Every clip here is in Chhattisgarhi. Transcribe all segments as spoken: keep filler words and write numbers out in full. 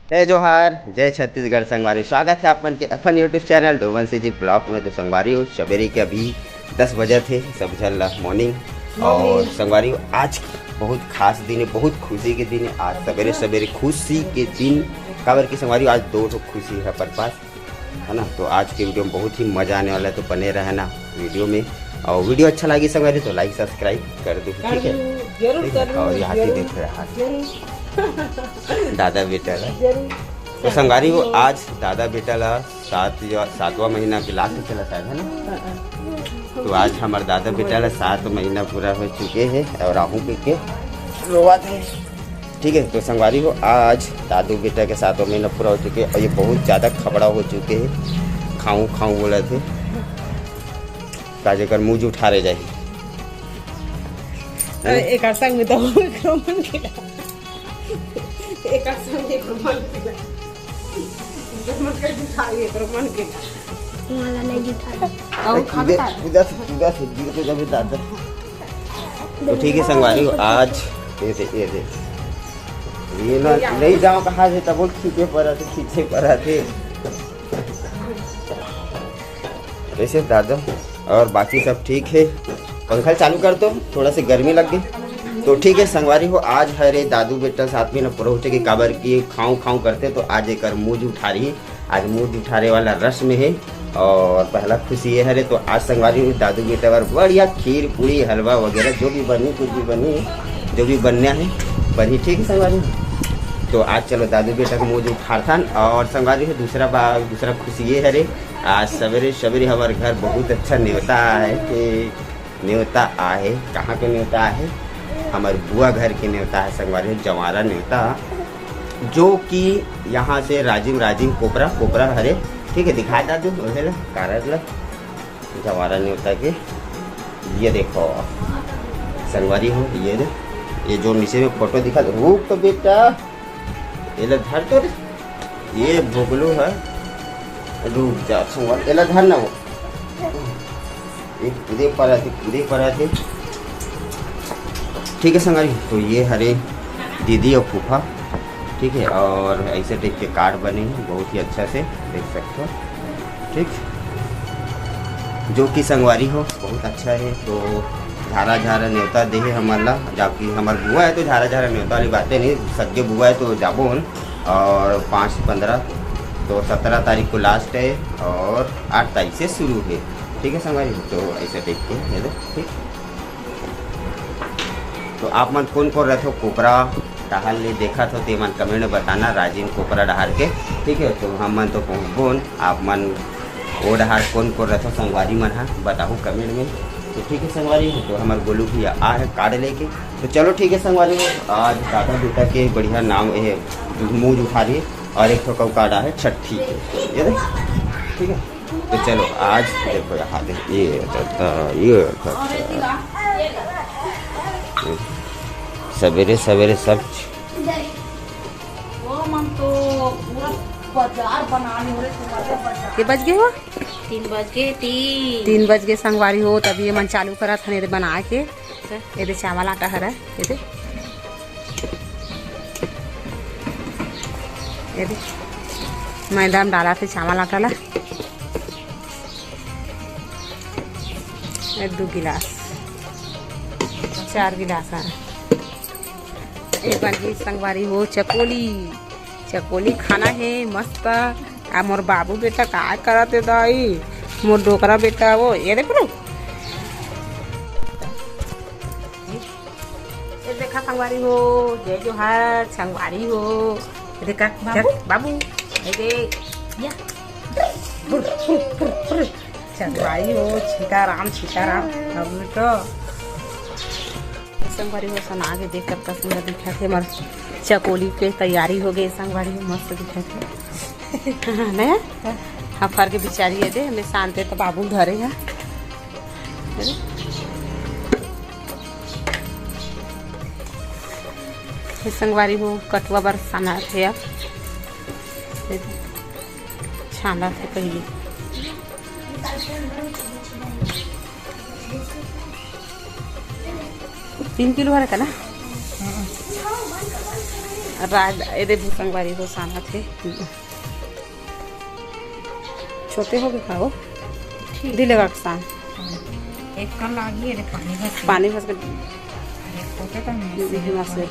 जय जोहार, जय छत्तीसगढ़ संगवारी, स्वागत है आप मन के अपन YouTube channel Doman CG blog में। तो संगवारी हो, सवेरे के अभी दस बजे थे, सब झन ला मॉर्निंग। और संगवारी हो, आज बहुत खास दिन है, बहुत खुशी के दिन है। आज सवेरे सवेरे खुशी के दिन, काबर की संगवारी हो, आज दो ठो खुशी है अपन पास, है ना। तो आज के वीडियो में बहुत ही मजा आने वाला है, तो बने रहना वीडियो में। और वीडियो अच्छा लगी संगवारी तो लाइक सब्सक्राइब कर दो, ठीक है। जरूर ठीक है? और यहाँ पे देखो यार, दादा बेटा ला। तो संगवारी हो, आज दादा बेटा ला सात या सातवां महीना के लास्ट चला शायद, है ना। तो आज हमार दादा बेटा ला सात महीना पूरा हो चुके हैं और आहू के, के रोवा थे। ठीक है, तो संगवारी हो, आज दादू बेटा के सातवां महीना पूरा हो चुके हैं और ये बहुत ज़्यादा खबड़ा हो चुके हैं, खाऊं खाऊं बोला थे। का जेकर मुंह उठा रहे जाही। अरे, एक संग में तो एकरो मन के, एक संग एकरो मन के, एकरो मन के जुठा, एकरो मन के। वाला नहीं जुठा। और खा उधर, उधर से, उधर से गिर के जब दादा। तो ठीक है संगवारी हो, आज ये दे, ये दे, ये ना ले जाओ कहा थे, तब वो खींचे पड़ा थे, खींचे पड़ा थे। कैसे दादा? और बाकी सब ठीक है। पंखा चालू कर दो, थोड़ा सी गर्मी लग गई। तो ठीक है संगवारी हो, आज हरे दादू बेटा साथ में ना परोठे के काबर की खाऊं खाऊं करते, तो आज एकर मुंह उठा रही, आज मुंह उठारे वाला रस्म है। और पहला खुशी ये हरे, तो आज संगवारी हो दादू बेटा बर बढ़िया खीर पूड़ी हलवा वगैरह जो भी बनी, कुछ भी बनी, जो भी बनना है बनी, ठीक है संगवारी। तो आज चलो दादू बेटा के मुंह उठारथन। और संगवारी हो दूसरा बा-, दूसरा खुशी ये हरे, आज सवेरे सवेरे हमारे घर बहुत अच्छा नेवता आए के, नेवता आए, कहाँ के नेवता आए? हमारे बुआ घर के नेवता है संगवारी हो, जवारा नेवता, जो कि यहाँ से राजिम, राजिम कोपरा, कोपरा हरे, ठीक है, दिखा दादू, ओहे ला, कारड ला, जवारा नेवता के, ये देखो संगवारी हो, ये दे, ये जो नीचे में फोटो दिखा, रुक तो बेटा, एला धर तो रे। ये भोगलू है, रुक जा संगवारी, एला धर ना हो। ये कूदे पर आते, कूदे पर आते। ठीक है संगवारी, तो ये हरे दीदी और फूफा, ठीक है, और ऐसे टाइप के कार्ड बने हैं, बहुत ही अच्छा से देख सकते हो, ठीक। जो कि संगवारी हो बहुत अच्छा है। तो झारा झारा नेवता देहे हमन ला, जबकि हमर बुआ है तो झारा झारा नेवता वाली बातें नहीं, सगे बुआ है तो जाबो हन। और पाँच पंद्रह, तो सत्रह तारीख को लास्ट है और आठ तारीख से शुरू है, ठीक है संगवारी। तो ऐसे टाइप के ये दे, ठीक। तो आप मन कोन कोन रथो कोपरा डहार ले देखत हो, ते मन कमेंट में बताना, राजिम कोपरा डहार के, ठीक है। तो हम मन तो पहुँचबोन, आप मन वो डहार कोन कोन रथो संगवारी मन हा बताहू कमेंट में। तो ठीक है संगवारी, तो हमार गोलू भैया आ है कार्ड लेके। तो चलो ठीक है संगवारी, आज दादा बेटा के बढ़िया नाम ये मुंह उठा रही और एक ठो कार्ड आ है छठी के, ये दे, ठीक है। तो चलो आज देखो यहाँ दे, ये दादा, ये दादा। सवेरे सवेरे सब वो मन तो पूरा बाजार बना ले हो रे, तुम्हारे बाजार। के बज गे हो? तीन बज गे, तीन। तीन बज गे संगवारी हो, तभी ये मन चालू करत हन एदे बना के। एदे चावल आटा हरा, एदे, एदे मैदा में डाला थे चावल आटा ला। ए दो गिलास, चार गिलास है। ए बन गई संगवारी हो चकोली, चकोली खाना है मस्त। आ मोर बाबू बेटा का करत है दाई, मोर डोकरा बेटा वो, ये देख रो। ये देखा संगवारी हो, जय जोहार संगवारी हो। ये देखा बाबू। चल, बाबू, ये देख, या। फुर, फुर, फुर, फुर। संगवारी हो, सीताराम, सीताराम। अब तो संगवारी हो, सना के देख कतका सुंदर दिखत हे। हमर चकोली के तैयारी हो गई संगवारी हो, मस्त दिखत हे। नहीं? हाँ, फर के बिचारी है दे, हमें शांत है तो बाबू धरे है। ये संगवारी हो, कटवा बर सना थे अब। छांदा थे पहले। तीन किलो हरे का ना? राज, ये दे संगवारी हो सानत हे। छोटे हो गए का वो? ठीक। दिले का किसान। एक कल आगी, ये दे पानी भर के। पानी भर के। अरे, छोटे तो नहीं, हम्म, से हम्म, से।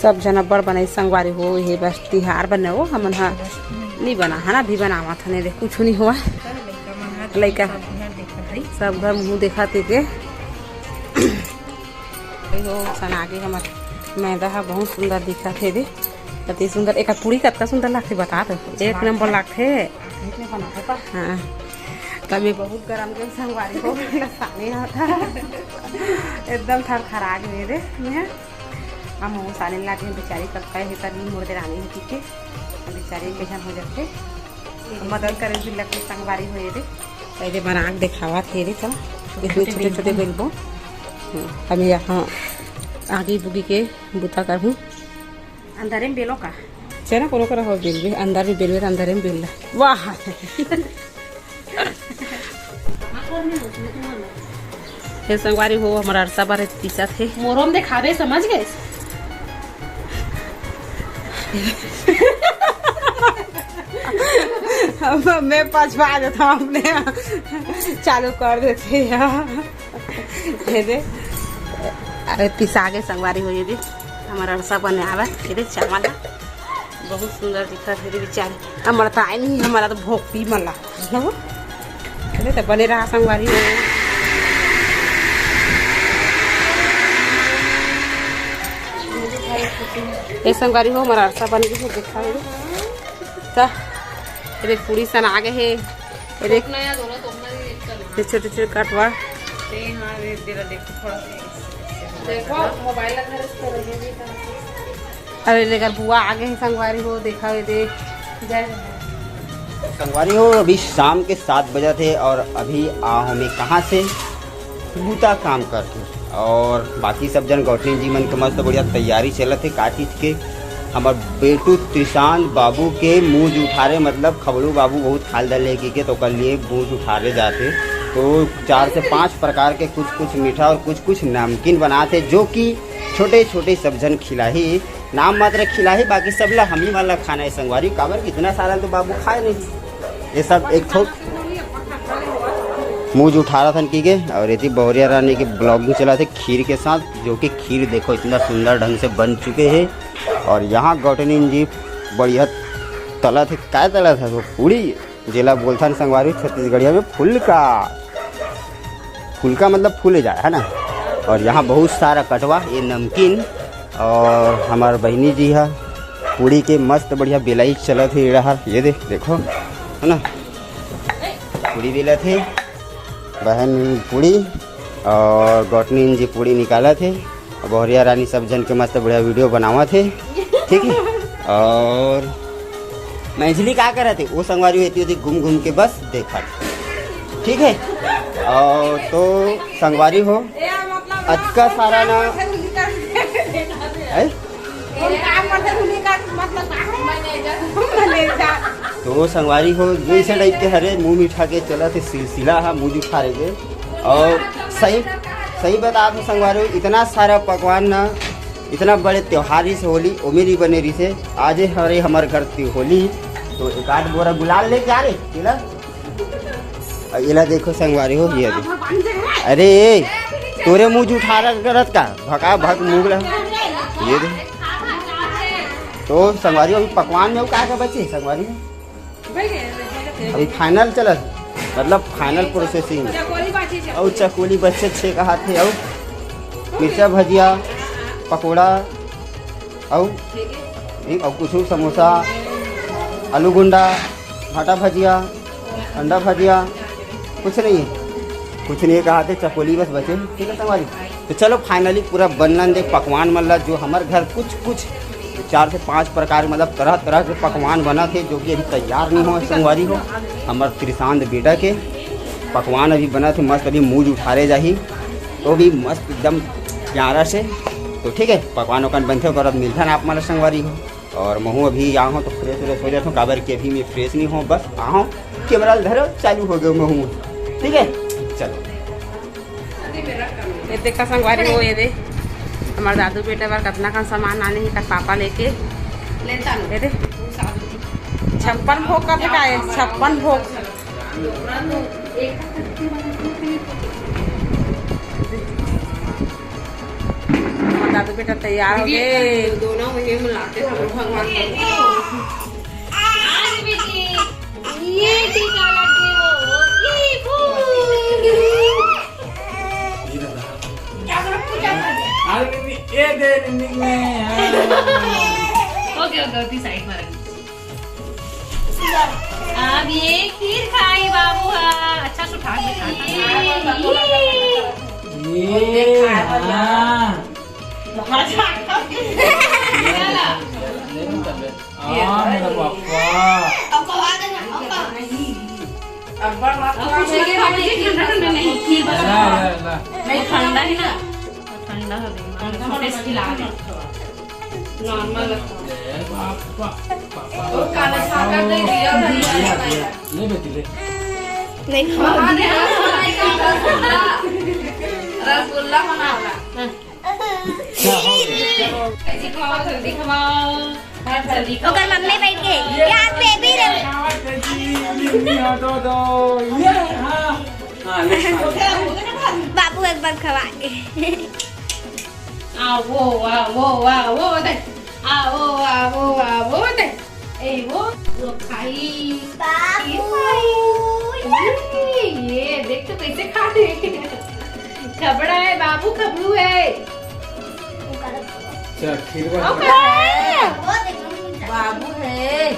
सब झन अब्बड़ बनाई संगवारी हो, ये बस तिहार बने हो, हमन हा नहीं बना है ना, अभी बनावत हन, देख कुछ नहीं हुआ। लइका सब घर मुंह देखा थे के। हो सना के हमर मैदा हा बहुत सुंदर दिखत हे दे, अति सुंदर। एक पूरी कतका सुंदर लागथे बता तो, एक नंबर लागथे। हाँ, तब ये बहुत गरम के संगवारी हो साने होता। एकदम थरथरा गे रे मैं। हम वो साने लागे बेचारी, कब कहे तर नहीं मुड़ दे रानी होती के बेचारी के जन हो जाते। मदद करे भी लगे संगवारी हो रे। पहले बना के दिखावा थे रे, चल इतने छोटे छोटे बेलबो। हम्म, हम यहाँ आगे बुगी के बुता करहूँ। अंदर में बेलो का? चला कोनो करा हो बेल भी, अंदर में बेल भी, अंदर में बेल। वाह। हे संगवारी हो, हमारा अरसा बारे पीसा थे। मोरम दिखावे, समझ गए? अब मैं पछवा जाता हूँ, अपने चालू कर देते हैं। ये दे, अरे पिसा के संगवारी हो, ये दे हमारा अरसा बने आवा। ये दे चावल है, बहुत सुंदर दिखत हे रे बेचारे। हमर ताई नहीं, हमारा तो भोपी मला। हो? अरे तो बने रहा संगवारी हो। ये संगवारी हो, हमारा अरसा बन गई है, देखा है। तो ये पूरी सन आ गए है। ये देख, ये छोटे छोटे कटवा। देखो, मोबाइल रखा है, इसको रखिए। अरे लेकर बुआ आगे ही संगवारी हो, देखा ये देख। जय संगवारी हो, अभी शाम के सात बजा थे और अभी आ हमें कहाँ से बूता काम करके। और बाकी सब जन गौठिन जी मन के मस्त बढ़िया तैयारी चलत हे का चीज के। हमर बेटू त्रिशांत बाबू के मूंज उठारे, मतलब खबड़ू बाबू बहुत खाल दल है के, तो कर लिए मूंज उठारे जाते। तो चार से पांच प्रकार के कुछ कुछ मीठा और कुछ कुछ नमकीन बनाते, जो कि छोटे छोटे सब झन खिलाही, नाम मात्र खिलाही, बाकी सब ला हम ही मन ला खाना है संगवारी, काबर कि इतना सारा तो बाबू खाए नहीं। ये सब एक ठोक मूंज उठारा थन की के, और ये थी बहुरिया रानी की ब्लॉगिंग चला थे खीर के साथ, जो कि खीर देखो इतना सुंदर ढंग से बन चुके हैं। और यहाँ गौटनीन जी बढ़िया तला थे, काय तला था वो पूरी, जेला बोलथन संगवारी छत्तीसगढ़िया में फुलका। फुलका मतलब फूले जाए, है ना। और यहाँ बहुत सारा कटवा, ये नमकीन, और हमार बहिनी जी हा पूरी के मस्त बढ़िया बेलाई चलत हे एड़ा हर। ये दे, देखो, है ना, पूरी बेलत हे बहन पूरी, और गौटनीन जी पूरी निकालत हे। अब बहुरिया रानी सब झन के मस्त बढ़िया वीडियो बनावत हे, ठीक है। और मैझली का करत हे, वो संगवारी हो एती ओती घूम घूम के बस देखत, ठीक है। और तो संगवारी हो, अतका सारा ना है। तो संगवारी हो, जैसे टाइप के हरे मुंह मिठा के चलत हे सिलसिला हा, मुंह दिखा रहे। और सही, सही बता दो संगवारी हो, इतना सारा पकवान ना, इतना बड़े त्योहार रिस होली, ओमे नहीं बने रिसे। आज हरे हमर घर ती होली, तो एक आध बोरा गुलाल लेके आ रे, केला। और एला देखो संगवारी हो, ये देखो। अरे ए, तोरे मुंह जुठारा करत का? भका भक मुंह ला। ये दे। तो संगवारी हो, अभी पकवान में का का बचे संगवारी हो? अभी फाइनल चलत, मतलब फाइनल प्रोसेसिंग। और चकोली बचे छे का हाथ है, और मिर्चा भजिया, पकोड़ा, अउ अउ कुछ समोसा, आलू गुंडा, भाटा भजिया, अंडा भजिया, कुछ नहीं है, कुछ नहीं है, कहा थे चकोली बस बचे, ठीक है संगवारी। तो चलो फाइनली पूरा बनन दे पकवान मन ला, जो हमर घर कुछ कुछ चार से पांच प्रकार, मतलब तरह तरह के पकवान बना थे, जो कि अभी तैयार नहीं हो संगवारी हो। हमर त्रिशांत बेटा के पकवान अभी बना थे मस्त, अभी मुंह उठारे जाही, तो भी मस्त एकदम प्यारा से। तो ठीक है, पकवान वकवान बनथे, ओकर बाद मिलथन आप मन ला संगवारी हो। और महूँ अभी आए हों तो फ्रेश व्रेश हो जाता हूँ, काबर कि अभी मैं फ्रेश नहीं हों, बस आए हों, कैमरा धरो, चालू हो गए महूँ। ठीक है, चलो। ये देखा संगवारी हो, ये दे, हमर दादू बेटा बर कतना कन सामान आने हे, एकर पापा लेके। ये दे, छप्पन भोग का बेटा है, छप्पन भोग। हमर दादू बेटा तैयार हो गए। दोनों वही मिलाते हैं भगवान को। आज बेटी, ये टीका लग गई वो, ये वो। अरे निन्नी, ये दे निन्नी में। ओके, ओके, ओके, साइड में रख। अब ये खीर खाई बाबू हा। अच्छा से उठा के खा। ये, हाँ। ले लो तबे। हाँ, मेरा पापा। अब खवा देना, अब खवा। अब बड़ बात अब कुछ लगे बाबू जी, ठंडा ठंडा नहीं, खीर बस। ला, ला, ला। नहीं, ठंडा ही ना। ठंडा हो गई, छोटे से खिला दे। नॉर्मल रखो। ले, पापा, पापा, वो काला पापा, सागर दे दिया, दिया, दिया। ले बेटी, ले। नहीं खाओ। रसगुल्ला, रसगुल्ला बना ला। हाँ। अच्छा, हो गया। जल्दी खवाओ, जल्दी खवाओ। हाँ, जल्दी खवाओ। ओकर मम्मी बैठ गई। ये यार, बेबी रे। हाँ, दो, दो। ये, हाँ। हाँ, ले, खा ले। बाबू एक बार खवा के। आ, वो, आ, वो, आ, वो, दे। आ, वो, आ, वो, आ, वो, दे। ए, वो, वो खाई। बाबू। ये, ये, देख तो कैसे खा रहे। खबड़ा है बाबू, खबड़ू है। अच्छा, खीरवा। बाबू है। बाबू है। ये।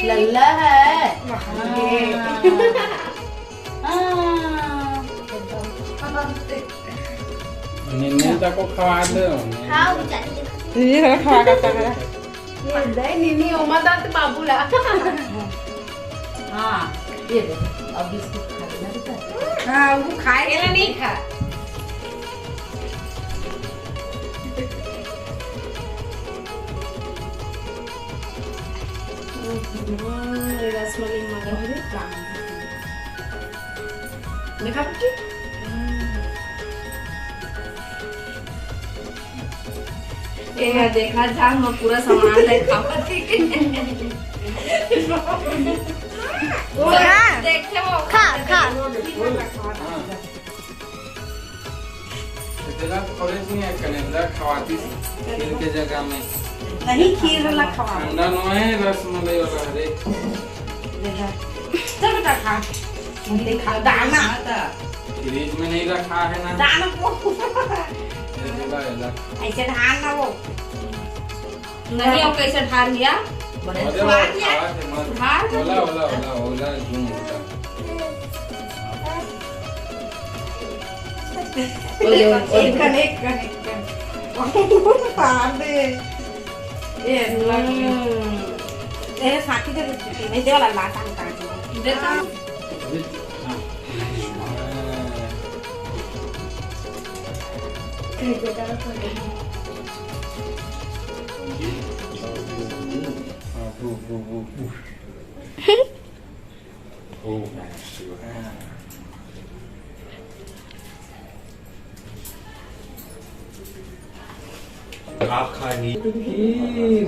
लल्ला है। हाँ। हाँ। निन्नी तको खवा दे। हाँ, वो चली गई। ये खवा करता है। ये दे निन्नी ओमा दात बाबू ला। हाँ, ये दे। अब बिस्कुट खा लेना बेटा। हाँ, वो खाए। ये नहीं खा। हम्म, ये रसमलाई मंगा है। देखा बेटी? ए, देखा जा, हम पूरा सामान ले खावत ही। वो हाँ। देखे वो खा, खा। तेला थोड़े सी है, कलिंदर खवाती खीर के जगह में। नहीं, खीर वाला खवा। ठंडा नो है, रसमलाई वाला, हरे। देखा। चल बेटा, खा। देखा, दाना। फ्रिज में नहीं रखा है ना। दाना को। ये देखा, ये ला। ऐसे धान ना वो। नहीं, अब कैसे ढार लिया? बड़े अरे, ढार वो लिया। खा के मत। ढार ओला, ओला, ओला, ओला, जूम होता। ओले, ओले, ओले। एक कन, एक कन, एक कन। मार दे। ए, लग। हम्म। ए, साथी दे, नहीं दे वाला लाता हम काट दे। देखा? हाँ। आप खानी। ई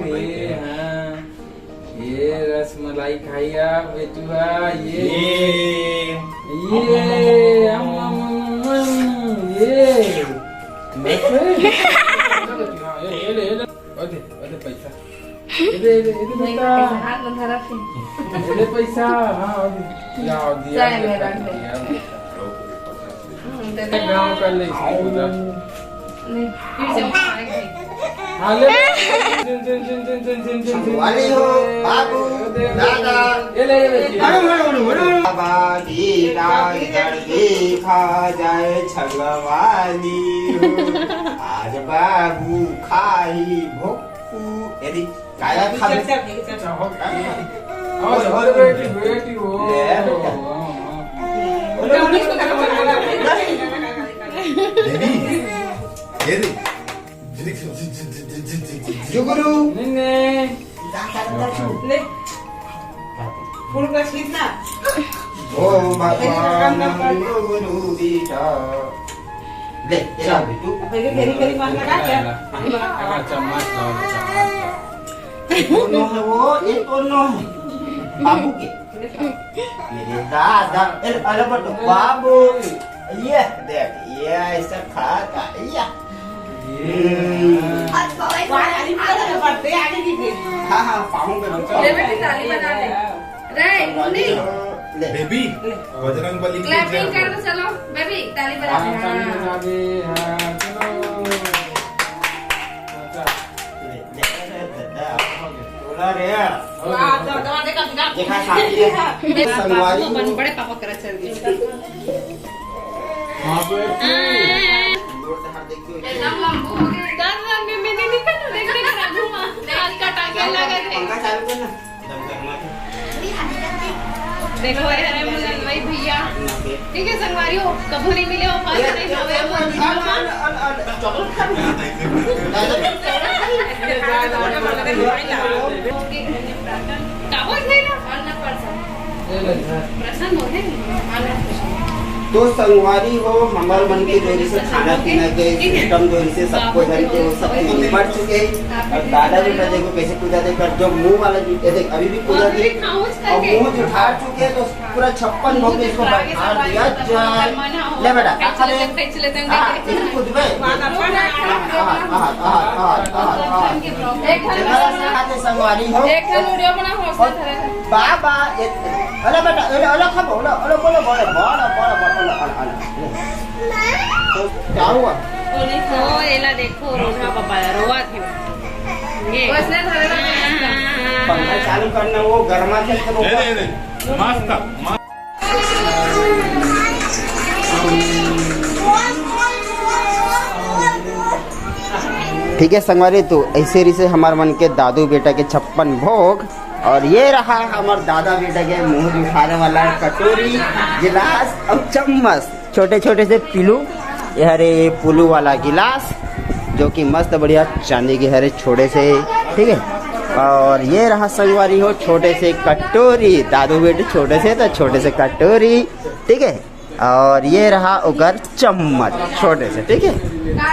रे, हाँ। ये रसमलाई खाई आप, बेटुआ, ये। ये। ये, अम, अम, अम, अम, ये। हाँ, ये, ये ले, ये ले। अरे, अरे, पैसा। ये दे, ये दे, ये दे, नहीं, बेटा। पैसा हाथ में धरा फिर। ये दे पैसा, हाँ, अभी। क्या दिया, चाहे मेरा दिया, है। दिया, दिया। हम्म, दे दे। गाँव का ले, इसको पूरा। नहीं, फिर से उठाएंगे। हाँ, ले। वाली हो, बाबू, दादा। ये ले, ये ले। बाबा की डाल जड़ देखा जाए छगवाली हो। आज बाबू खाही भोकू, यदि काया खा चल, चल, चल, चल। अच्छा, हो गया। और, और बेटी, बेटी हो। ले, बेटा। हाँ, हाँ। बोलो, बोलो, बोलो, बोलो, बोलो। बेबी, ये दे। जुगुरु। नहीं, नहीं। ले। फूल का छींटना। ओ भगवान, जुगुरु बेटा। ले, ये ला बेटू। अब ये घेरी घेरी मारना का क्या? चम्मच लाओ, चम्मच लाओ। ये तो नो है वो, ये तो नो है। बाबू के। मेरे दादा, ए, अरे बटो, बाबू। ये देख, ये ऐसा खाता, ये। ये। हाँ, हाँ, पाऊँ पे बच्चा। ले बेटी, ताली बजा दे। रे, मुन्नी। ले। बेबी, बजरंग बली की जय क्लैपिंग हो। कर दो, चलो। बेबी, ताली बजा दे। हाँ, ताली बजा दे, हाँ, चलो। अच्छा। ले, ले, ले, ले, ले। बोला रे। वाह, दबा, दबा, देखा, देखा। देखा, साथी है। संगवारी। अपन बड़े पापा करा चल गए। वहाँ पे। एकदम लंबू हो गए। दस रंग में मैंने नहीं कहा, देख, देख, रघु माँ। आज का टांगे लगा थे। पंखा चालू कर ना। देखो, ये हरे मुंडन भाई भैया। ठीक है, संगवारी हो, कभू नहीं मिले हो, फर्स्ट टाइम हवे हो, मत खाओ, हाँ। काबू नहीं ना। प्रसन्न हो गए। तो संगवारी हो, हमर मन के जोरी से खाना पीना के सिस्टम जोरी से सबको धर के वो सब निपट चुके हैं। और दादा बेटा देखो कैसे कूदा दे, पर जो मुंह वाला भी, ये देख, अभी भी कूदा दे। और मुंह जुठार चुके हैं, तो पूरा छप्पन भोग इसको बैठार दिया जाए। ले बेटा, खींच लेते हैं, खींच लेते हैं, हाँ, देखिए। इधर कूद बे। हाँ, हाँ, हाँ, हाँ, हाँ, हाँ। एक ठन जरा से हाथ से संगवारी हो। एक ठन वीडियो बना, हौसला और धरे रहे। बाबा, ये, अरे बेटा, अरे, अरे, खा, बोलो, अरे, बोलो, बोलो, बोलो, बोलो, बोलो, बोलो, अरे, अरे, अरे। तो क्या हुआ? ओ, एला देखो, रोना बाबा, रोवा थे। ये। वैसे धरे रहे। पंखा चालू करना, वो गर्मा खेल के नहीं, नहीं, नहीं। मास्क था, मास्क। ठीक है संगवारी, तो ऐसे रही से हमार मन के दादू बेटा के छप्पन भोग। और ये रहा हमार दादा बेटा के मुंह जुठारे वाला कटोरी, गिलास और चम्मच, छोटे छोटे से पिलू। ये हरे पुलू वाला गिलास, जो कि मस्त बढ़िया चांदी के हरे छोटे से, ठीक है। और ये रहा संगवारी हो छोटे से कटोरी, दादू बेटे छोटे से तो छोटे से कटोरी, ठीक है। और ये रहा ओकर चम्मच, छोटे से, ठीक है,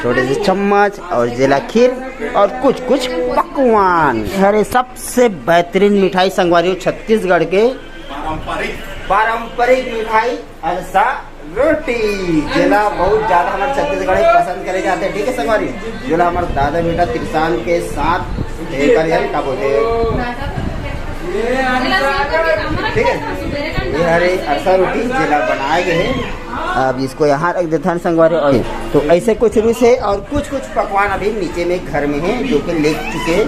छोटे से चम्मच और जेला खीर और कुछ कुछ पकवान। अरे सबसे बेहतरीन मिठाई संगवारी हो छत्तीसगढ़ के पारंपरिक मिठाई अरसा रोटी, जेला बहुत ज्यादा हमारे छत्तीसगढ़ में पसंद करे जाते हैं, ठीक है संगवारी। जेला हमारे दादा बेटा त्रिशान के साथ एक बार यार क्या बोलते हैं, ठीक है, ये हरे अरसा रोटी जेला बनाए गए हैं। अब इसको यहाँ रख देते हैं संगवारी। और तो ऐसे कुछ रुस है और कुछ कुछ पकवान अभी नीचे में घर में है जो कि ले चुके हैं।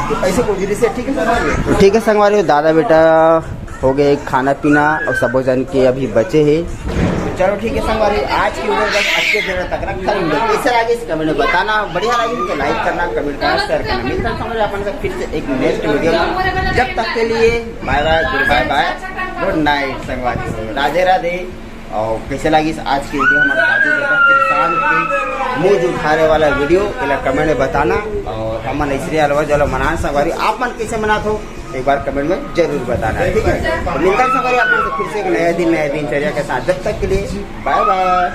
तो ऐसे कुछ रुस है, ठीक है संगवारी, ठीक है संगवारी। दादा बेटा हो गए खाना पीना और सबो जन के अभी बचे है। तो चलो ठीक है संगवारी, आज की वीडियो बस अच्छे जगह तक रखा। कैसे लगे इस कमेंट में बताना, बढ़िया लगे तो लाइक करना, कमेंट करना, शेयर करना। मिलता है संगवारी अपन से फिर से एक नेक्स्ट वीडियो में। जब तक के लिए बाय बाय, गुड बाय बाय, गुड नाइट संगवारी, राधे राधे। और कैसे लगी आज की वीडियो हमारे दादू बेटा त्रिशान के मुंह जुठारे वाला वीडियो, एला कमेंट में बताना। और हमन ऐसे अलवा जलवा मनान संगवारी, आप मन कैसे मनात हो एक बार कमेंट में जरूर बताना, ठीक है। तो मिलता है संगवारी आप मन से फिर से एक नया दिन नया दिनचर्या के साथ, जब तक के लिए बाय बाय।